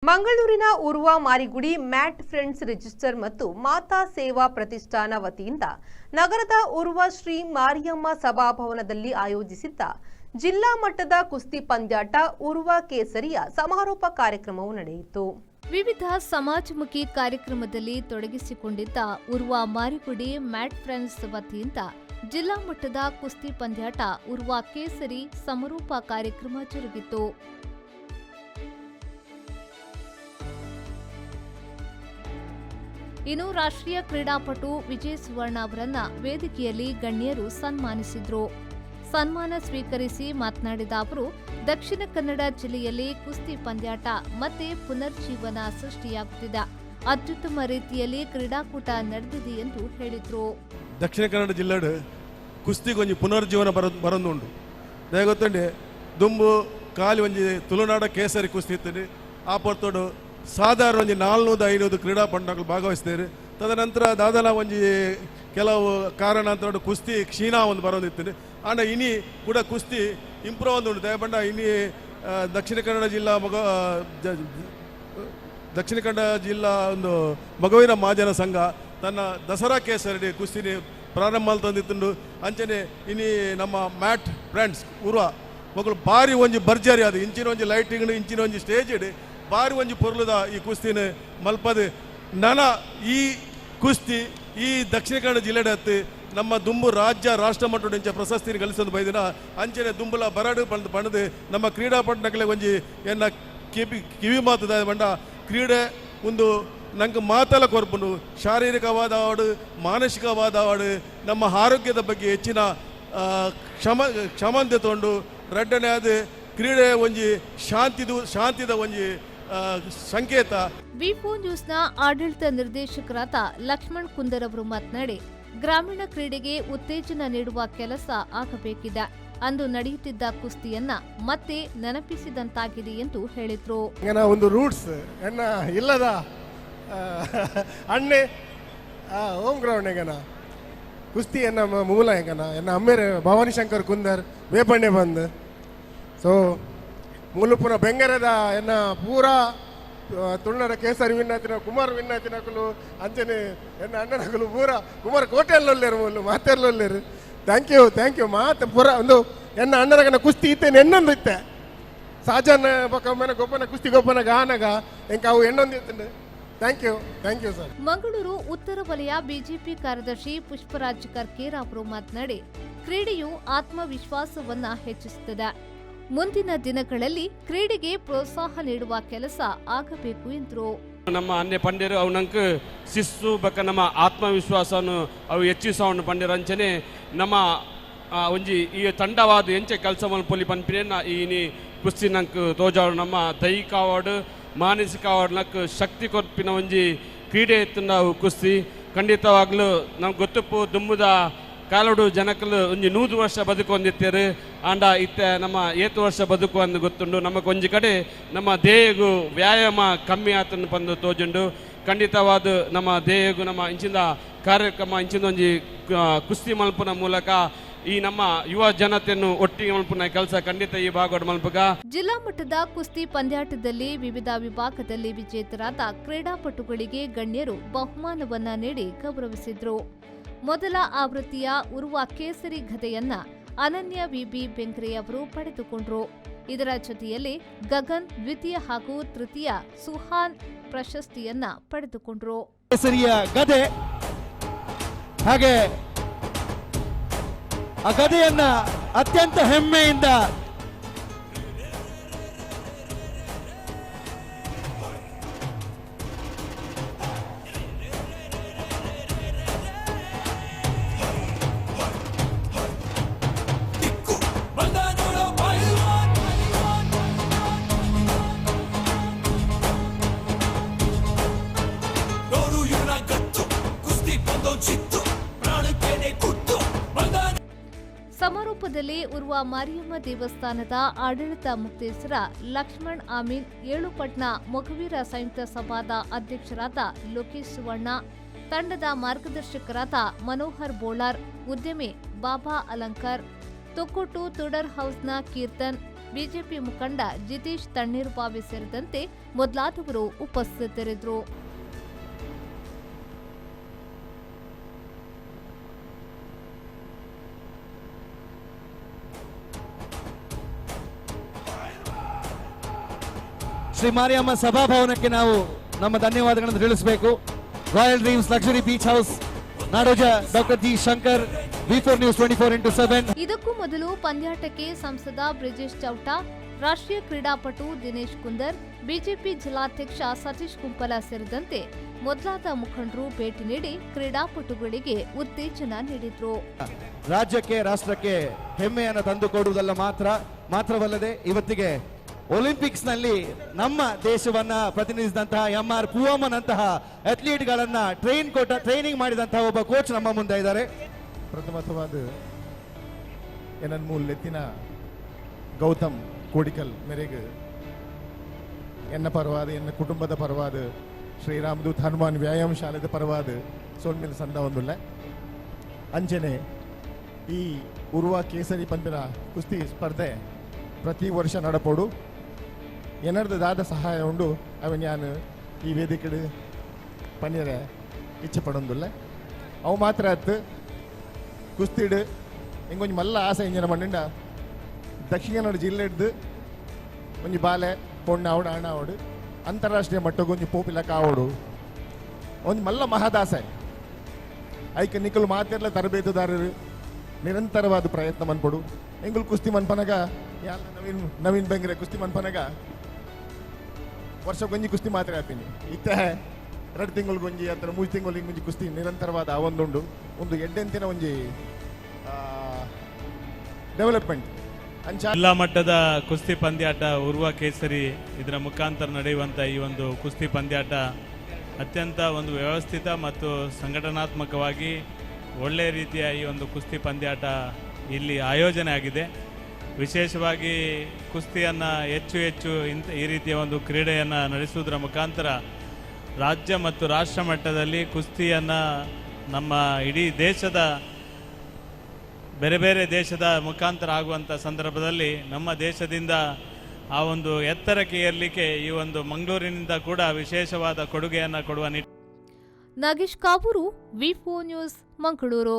ಮಂಗಳೂರಿನ Urwa Marigudi mat friends register ಮತ್ತು ಮಾತಾ ಸೇವಾ ಪ್ರತಿಷ್ಠಾನ ವತಿಯಿಂದ ನಗರದ ಉರ್ವ ಶ್ರೀ ಮಾರಿಯಮ್ಮ ಸಭಾಭವನದಲ್ಲಿ ಆಯೋಜಿಸಿದ್ದ ಜಿಲ್ಲಾ ಮಟ್ಟದ ಕುಸ್ತಿ ಪಂದ್ಯಾಟ ಉರ್ವ ಕೇಸರಿಯ ಸಮಾರೋಪ ಕಾರ್ಯಕ್ರಮವು ನಡೆಯಿತು. ವಿವಿಧ ಸಮಾಜಮುಖಿ ಕಾರ್ಯಕ್ರಮದಲ್ಲಿ ತೊಡಗಿಸಿಕೊಂಡಿದ್ದ ಉರ್ವ ಮಾರಿಗುಡಿ ಮ್ಯಾಟ್ ಫ್ರೆಂಡ್ಸ್ ವತಿಯಿಂದ ಜಿಲ್ಲಾ ಮಟ್ಟದ ಕುಸ್ತಿ ಪಂದ್ಯಾಟ ಉರ್ವ ಕೇಸರಿ ಸಮಾರೋಪ ಕಾರ್ಯಕ್ರಮ ಜರುಗಿತು. ಇನ್ನು ರಾಷ್ಟ್ರೀಯ ಕ್ರೀಡಾಪಟು ವಿಜಯ್ ಸುವರ್ಣ ಅವರನ್ನ ವೇದಿಕೆಯಲ್ಲಿ ಗಣ್ಯರು ಸನ್ಮಾನಿಸಿದ್ರು. ಸನ್ಮಾನ ಸ್ವೀಕರಿಸಿ ಮಾತನಾಡಿದ ಅವರು, ದಕ್ಷಿಣ ಕನ್ನಡ ಜಿಲ್ಲೆಯಲ್ಲಿ ಕುಸ್ತಿ ಪಂದ್ಯಾಟ ಮತ್ತೆ ಪುನರ್ಜೀವನ ಸೃಷ್ಟಿಯಾಗುತ್ತಿದೆ, ಅತ್ಯುತ್ತಮ ರೀತಿಯಲ್ಲಿ ಕ್ರೀಡಾಕೂಟ ನಡೆದಿದೆ ಎಂದು ಹೇಳಿದರು. ದಕ್ಷಿಣ ಕನ್ನಡ ಜಿಲ್ಲೆಡ್ ಕುಸ್ತಿಗೊಂಜಿ ಪುನರ್ಜೀವನ ಬರೊಂದುಂಡು. ಗೊತ್ತುಂಡೆ ದುಂಬು ಖಾಲಿ ಒಂಜಿ ತುಳುನಾಡ ಕೇಸರಿ ಕುಸ್ತಿ ಇತ್ತು. ಆ ಪೊರ್ತುಡು ಸಾಧಾರಣ ಒಂಜಿ 400-500 ಕ್ರೀಡಾಪಟುಗಳು ಭಾಗವಹಿಸ್ತಾರೆ. ತದನಂತರ ದಾದಲ ಒಂಜಿ ಕೆಲವು ಕಾರಣ ಅಂತ ಕುಸ್ತಿ ಕ್ಷೀಣ ಒಂದು ಬರೋದಿತ್ತು. ಆಂಡ ಇನಿ ಕೂಡ ಕುಸ್ತಿ ಇಂಪ್ರೂವ್ ಒಂದು ದಯಪಂಡ ಇನಿ ದಕ್ಷಿಣ ಕನ್ನಡ ಜಿಲ್ಲಾ ದಕ್ಷಿಣ ಕನ್ನಡ ಜಿಲ್ಲಾ ಒಂದು ಮಗುವಿನ ಮಹಾಜನ ಸಂಘ ತನ್ನ ದಸರಾ ಕೇಸರಿ ಕುಸ್ತಿನಿ ಪ್ರಾರಂಭ ತಂದಿತ್ತುಂಡು. ಅಂಚನೆ ಇನಿ ನಮ್ಮ ಮ್ಯಾಟ್ ಫ್ರೆಂಡ್ಸ್ ಉರ್ವ ಮಗಳು ಭಾರಿ ಒಂಜಿ ಭರ್ಜರಿ ಅದು ಇಂಚಿನ ಒಂಜಿ ಲೈಟಿಂಗ್ ಇಂಚಿನ ಒಂಜಿ ಸ್ಟೇಜ್ ಇಡು ಬಾರಿ ಒಂಜಿ ಪೊರ್ಲುದ ಈ ಕುಸ್ತಿನ ಮಲ್ಪದು. ನನ ಈ ಕುಸ್ತಿ ಈ ದಕ್ಷಿಣ ಕನ್ನಡ ಜಿಲ್ಲೆಡತ್ತು ನಮ್ಮ ದುಂಬು ರಾಜ್ಯ ರಾಷ್ಟ್ರ ಮಟ್ಟದ ಇಂಚ ಪ್ರಶಸ್ತಿನ ಗಳಿಸೋದು ಬೈದಿನ. ಅಂಚನೆ ದುಂಬುಲ ಬರಡು ಪಂದ್ ಪಣದು ನಮ್ಮ ಕ್ರೀಡಾಪಟುನಕಲೆ ಒಂಜಿ ಎನ್ನ ಕಿವಿ ಮಾತುದ ಬಂಡ ಕ್ರೀಡೆ ಒಂದು ನಂಗೆ ಮಾತಲ ಕೊರ್ಪುಂಡು. ಶಾರೀರಿಕವಾದ ಆವಡು ಮಾನಸಿಕವಾದ ಆವಡು ನಮ್ಮ ಆರೋಗ್ಯದ ಬಗ್ಗೆ ಹೆಚ್ಚಿನ ಕ್ಷಮತೆ ತೊಂಡು. ರಡ್ಡನೆ ಅದು ಕ್ರೀಡೆ ಒಂಜಿ ಶಾಂತಿದ ಒಂಜಿ ಸಂಕೇತ. ವಿಫೋ ನ್ಯೂಸ್ನ ಆಡಳಿತ ನಿರ್ದೇಶಕರಾದ ಲಕ್ಷ್ಮಣ್ ಕುಂದರ್ ಅವರು ಮಾತನಾಡಿ, ಗ್ರಾಮೀಣ ಕ್ರೀಡೆಗೆ ಉತ್ತೇಜನ ನೀಡುವ ಕೆಲಸ ಆಗಬೇಕಿದೆ. ಅಂದು ನಡೆಯುತ್ತಿದ್ದ ಕುಸ್ತಿಯನ್ನ ಮತ್ತೆ ನೆನಪಿಸಿದಂತಾಗಿದೆ ಎಂದು ಹೇಳಿದರು. ಒಂದು ರೂಟ್ಸ್ ಎನ್ನ ಇಲ್ಲದ ಅಣ್ಣೆ ಹೋಮ್ ಗ್ರೌಂಡ್ ಹೆಂಗನ ಕುಸ್ತಿ ಎನ್ನ ಮೂಲ ಹೆಂಗನ ಎನ್ನ ಅಮ್ಮೇರೆ ಭವಾನಿ ಶಂಕರ್ ಕುಂದರ್ ಬೇಪಣ್ಣೆ ಬಂದು ಸೊ ಮೂಲಪುರ ಬೆಂಗರದ ಎನ್ನ ಪೂರಾ ತುಳುನಾಡ ಕೇಸರಿ ವಿನ್ನಾತಿನ ಕುಮಾರ್ ವಿನ್ನಾತಿನಕುಲು ಅಂಚನೆ ಎನ್ನ ಅಣ್ಣನಕುಲು ಪೂರಾ ಕುಮಾರ್ ಕೋಟೆಯಲ್ಲೊಲ್ಲೇರು ಮೂಲು ಮಾತೆಲ್ಲೊಲ್ಲೇರು. Thank you thank you ಮಾತು ಪೂರ ಒಂದು ಎನ್ನ ಅಣ್ಣನಗನ ಕುಸ್ತಿ ಇತ್ತೇನೆ ಎಣ್ಣೊಂದು ಇತ್ತೆ ಸಾಜನ್ ಬೊಕ್ಕ ಗೊಬ್ಬನ ಕುಸ್ತಿ ಗೊಬ್ಬನ ಗಾನಗ ಎಂಕ ಅವು ಎಣ್ಣೊಂದು ಇತ್ತಂಡು. Thank you thank you sir. Mangaluru ಉತ್ತರ ವಲಯ ಬಿಜೆಪಿ ಕಾರ್ಯದರ್ಶಿ ಪುಷ್ಪರಾಜ್ ಕರ್ಕೇರ್ ಅವರು ಮಾತನಾಡಿ, ಕ್ರೀಡೆಯು ಆತ್ಮವಿಶ್ವಾಸವನ್ನ ಹೆಚ್ಚಿಸುತ್ತದೆ. ಮುಂದಿನ ದಿನಗಳಲ್ಲಿ ಕ್ರೀಡೆಗೆ ಪ್ರೋತ್ಸಾಹ ನೀಡುವ ಕೆಲಸ ಆಗಬೇಕು ಎಂದರು. ನಮ್ಮ ಅನ್ಯ ಪಂಡ್ಯರು ಅವು ನಂಗೆ ಶಿಸ್ತು ಬಕ್ಕ ನಮ್ಮ ಆತ್ಮವಿಶ್ವಾಸವನ್ನು ಅವು ಹೆಚ್ಚಿಸವನ್ನು ಪಂಡ್ಯರು. ಅಂಚನೆ ನಮ್ಮ ಒಂಜಿ ಈ ತಂಡವಾದ ಎಂಚೆ ಕೆಲಸ ಮಲ್ಪೊಲಿ ಪನ್ಪಿನ ಈ ಕುಸ್ತಿ ನಂಗೆ ತೋಜಾಡು. ನಮ್ಮ ದೈಹಿಕ ಅವಾರ್ಡ್ ಮಾನಸಿಕ ಅವಾರ್ಡ್ ನಂಗೆ ಶಕ್ತಿ ಕೊರ್ಪಿನ ಒಂಜಿ ಕ್ರೀಡೆ ಇತ್ತು ನಾವು ಕುಸ್ತಿ. ಖಂಡಿತವಾಗ್ಲೂ ನಮ್ಗೆ ಗೊತ್ತಪ್ಪು ದುಂಬುದ ಕಾಲೋಡು ಜನಕಲು ಒಂಜಿ 100 ವರ್ಷ ಬದುಕು ಹೊಂದಿತ್ತೇರು. ಆಂಡ ಇತ್ತೆ ನಮ್ಮ 8 ವರ್ಷ ಬದುಕು ಅಂದು ಗೊತ್ತುಂಡು. ನಮಗೆ ಒಂಜಿ ಕಡೆ ನಮ್ಮ ದೇಹಗೂ ವ್ಯಾಯಾಮ ಕಮ್ಮಿ ಆತನ್ನು ಬಂದು ತೋಜುಂಡು. ಖಂಡಿತವಾದ ನಮ್ಮ ದೇಹಗೂ ನಮ್ಮ ಇಂಚಿಂದ ಕಾರ್ಯಕ್ರಮ ಇಂಚಿಂದ ಒಂಜಿ ಕುಸ್ತಿ ಮಲ್ಪುನ ಮೂಲಕ ಈ ನಮ್ಮ ಯುವ ಜನತೆಯನ್ನು ಒಟ್ಟಿಗೆ ಮಲ್ಪುನ ಕೆಲಸ ಖಂಡಿತ ಈ ಭಾಗದ ಮಲ್ಪಗ. ಜಿಲ್ಲಾ ಮಟ್ಟದ ಕುಸ್ತಿ ಪಂದ್ಯಾಟದಲ್ಲಿ ವಿವಿಧ ವಿಭಾಗದಲ್ಲಿ ವಿಜೇತರಾದ ಕ್ರೀಡಾಪಟುಗಳಿಗೆ ಗಣ್ಯರು ಬಹುಮಾನವನ್ನ ನೀಡಿ ಗೌರವಿಸಿದ್ರು. ಮೊದಲ ಆವೃತ್ತಿಯ ಉರ್ವ ಕೇಸರಿ ಗದೆಯನ್ನ ಅನನ್ಯ ವಿಬಿ ಬೆಂಕ್ರೆ ಅವರು ಪಡೆದುಕೊಂಡರು. ಇದರ ಜೊತೆಯಲ್ಲಿ ಗಗನ್ ದ್ವಿತೀಯ ಹಾಗೂ ತೃತೀಯ ಸುಹಾನ್ ಪ್ರಶಸ್ತಿಯನ್ನ ಪಡೆದುಕೊಂಡರು. ಕೇಸರಿಯ ಗದೆ ಹಾಗೆ ಆ ಗದೆಯನ್ನ ಅತ್ಯಂತ ಹೆಮ್ಮೆಯಿಂದ ಸಮಾರೋಪದಲ್ಲಿ ಉರ್ವ ಮಾರಿಯಮ್ಮ ದೇವಸ್ಥಾನದ ಆಡಳಿತ ಮುಕ್ತೇಸರ ಲಕ್ಷ್ಮಣ್ ಅಮೀನ್, ಏಳುಪಟ್ನ ಮೊಗವೀರ ಸಂಯುಕ್ತ ಸಭಾದ ಅಧ್ಯಕ್ಷರಾದ ಲೋಕೇಶ್ ಸುವರ್ಣ, ತಂಡದ ಮಾರ್ಗದರ್ಶಕರಾದ ಮನೋಹರ್ ಬೋಳಾರ್, ಉದ್ಯಮಿ ಬಾಬಾ ಅಲಂಕಾರ್, ತೊಕ್ಕೊಟ್ಟು ತುಡರ್ ಹೌಸ್ನ ಕೀರ್ತನ್, ಬಿಜೆಪಿ ಮುಖಂಡ ಜಿತೇಶ್ ತಣ್ಣೀರುಬಾವಿ ಸೇರಿದಂತೆ ಮೊದಲಾದವರು ಉಪಸ್ಥಿತರಿದ್ದರು. ಶ್ರೀ ಮಾರಿಯಮ್ಮ ಸಭಾಭವನಕ್ಕೆ ನಾವು ನಮ್ಮ ಧನ್ಯವಾದಗಳನ್ನು ತಿಳಿಸಬೇಕು. Royal Dreams luxury beach house, Nadoja doctor G Shankar, V4 news 24x7. ಇದಕ್ಕೂ ಮೊದಲು ಪಂದ್ಯಾಟಕ್ಕೆ ಸಂಸದ ಬ್ರಿಜೇಶ್ ಚೌಟ, ರಾಷ್ಟ್ರೀಯ ಕ್ರೀಡಾಪಟು ದಿನೇಶ್ ಕುಂದರ್, ಬಿಜೆಪಿ ಜಿಲ್ಲಾಧ್ಯಕ್ಷ ಸತೀಶ್ ಕುಂಪಲ ಸೇರಿದಂತೆ ಮೊದಲಾದ ಮುಖಂಡರು ಭೇಟಿ ನೀಡಿ ಕ್ರೀಡಾಪಟುಗಳಿಗೆ ಉತ್ತೇಜನ ನೀಡಿದರು. ರಾಜ್ಯಕ್ಕೆ ರಾಷ್ಟ್ರಕ್ಕೆ ಹೆಮ್ಮೆಯನ್ನು ತಂದುಕೊಡುವುದಲ್ಲ ಮಾತ್ರವಲ್ಲದೆ ಇವತ್ತಿಗೆ ಒಲಿಂಪಿಕ್ಸ್ ನಲ್ಲಿ ನಮ್ಮ ದೇಶವನ್ನ ಪ್ರತಿನಿಧಿಸಿದಂತಹ ಎಂ ಆರ್ ಪೂವಮ್ಮನಂತಹ ಅಥ್ಲೀಟ್ಗಳನ್ನ ಟ್ರೈನಿಂಗ್ ಮಾಡಿದಂತಹ ಒಬ್ಬ ಕೋಚ್ ನಮ್ಮ ಮುಂದೆ ಇದ್ದಾರೆ. ಪ್ರಥಮತವಾದ ಎನನ್ ಮೂಲೆತ್ತಿನ ಗೌತಮ್ ಕೋಡಿಕಲ್ ಮೇರೆಗೆ ಎನ್ನ ಪರವಾದ, ಎನ್ನ ಕುಟುಂಬದ ಪರವಾದ, ಶ್ರೀರಾಮದೂತ್ ಹನುಮಾನ್ ವ್ಯಾಯಾಮ ಶಾಲೆದ ಪರವಾದ ಸೋಲ್ಮೇಲೆ ಸಂದ ಒಂದುಲ್ಲ. ಅಂಚನೆ ಈ ಉರ್ವ ಕೇಸರಿ ಪಂಪಿನ ಕುಸ್ತಿ ಸ್ಪರ್ಧೆ ಪ್ರತಿ ವರ್ಷ ನಡಪೋಡು. ಏನರ್ದ ದಾದ ಸಹಾಯ ಉಂಡು ಅವನ್ ಯಾನು ಈ ವೇದಿಕೆಡು ಪನ್ಯರೆ ಇಚ್ಛೆ ಪಡೊಂದುಲ್ಲ. ಅವು ಮಾತ್ರ ಅತ್ತು ಕುಸ್ತಿಡು ಇಂಗೊಂಜಿ ಮಲ್ಲ ಆಸೆ ಇಂಜಿನ ಮಣ್ಣಿಂಡ ದಕ್ಷಿಣ ಕನ್ನಡ ಜಿಲ್ಲೆ ಹಿಡ್ದು ಒಂಜಿ ಬಾಲೆ ಪೊಣ್ಣು ಆವಡು ಅಣ್ಣ ಆವಡು ಅಂತಾರಾಷ್ಟ್ರೀಯ ಮಟ್ಟಕ್ಕೆ ಒಂಜಿ ಪೋಪಿಲಕ್ಕ ಆವಡು ಒಂದು ಮಲ್ಲ ಮಹದಾಸೆ. ಐಕ ನಿಕಲು ಮಾತಿರ್ಲ ತರಬೇತುದಾರರು ನಿರಂತರವಾದ ಪ್ರಯತ್ನ ಮನ್ಪೊಡು. ಎಂಗುಲ್ ಕುಸ್ತಿ ಮನ್ಪನಗ ಯಾಲ ನವೀನ್ ನವೀನ್ ಬೆಂಗ್ರೆ ಕುಸ್ತಿ ಮನ್ಪನಗ ವರ್ಷಕ್ಕೊಂಜಿ ಕುಸ್ತಿ ಮಾತ್ರ ಆಪಿನಿ. ಇತ್ತೆ 2 ತಿಂಗಳಿಗೊಂಜಿ ಅಥವಾ 3 ತಿಂಗಳಿಗೆ ಒಂಜಿ ಕುಸ್ತಿ ನಿರಂತರವಾದ ಆ ಒಂದುಂಡು ಒಂದು ಎಡ್ಡೆಂತಿನ ಒಂಜಿ ಡೆವಲಪ್ಮೆಂಟ್. ಅಂಚ ಜಿಲ್ಲಾ ಮಟ್ಟದ ಕುಸ್ತಿ ಪಂದ್ಯಾಟ ಉರ್ವ ಕೇಸರಿ ಇದರ ಮುಖಾಂತರ ನಡೆಯುವಂಥ ಈ ಒಂದು ಕುಸ್ತಿ ಪಂದ್ಯಾಟ ಅತ್ಯಂತ ಒಂದು ವ್ಯವಸ್ಥಿತ ಮತ್ತು ಸಂಘಟನಾತ್ಮಕವಾಗಿ ಒಳ್ಳೆಯ ರೀತಿಯ ಈ ಒಂದು ಕುಸ್ತಿ ಪಂದ್ಯಾಟ ಇಲ್ಲಿ ಆಯೋಜನೆ ಆಗಿದೆ. ವಿಶೇಷವಾಗಿ ಕುಸ್ತಿಯನ್ನು ಹೆಚ್ಚು ಹೆಚ್ಚು ಈ ರೀತಿಯ ಒಂದು ಕ್ರೀಡೆಯನ್ನು ನಡೆಸುವುದರ ಮುಖಾಂತರ ರಾಜ್ಯ ಮತ್ತು ರಾಷ್ಟ್ರ ಮಟ್ಟದಲ್ಲಿ ಕುಸ್ತಿಯನ್ನು ನಮ್ಮ ಇಡೀ ದೇಶದ ಬೇರೆ ಬೇರೆ ದೇಶದ ಮುಖಾಂತರ ಆಗುವಂಥ ಸಂದರ್ಭದಲ್ಲಿ ನಮ್ಮ ದೇಶದಿಂದ ಆ ಒಂದು ಎತ್ತರಕ್ಕೆ ಏರಲಿಕ್ಕೆ ಈ ಒಂದು ಮಂಗಳೂರಿನಿಂದ ಕೂಡ ವಿಶೇಷವಾದ ಕೊಡುಗೆಯನ್ನು ಕೊಡುವ ನಿಟ್ಟಿನಲ್ಲಿ. Nagesh Kavoor, V4 news, Mangaluru.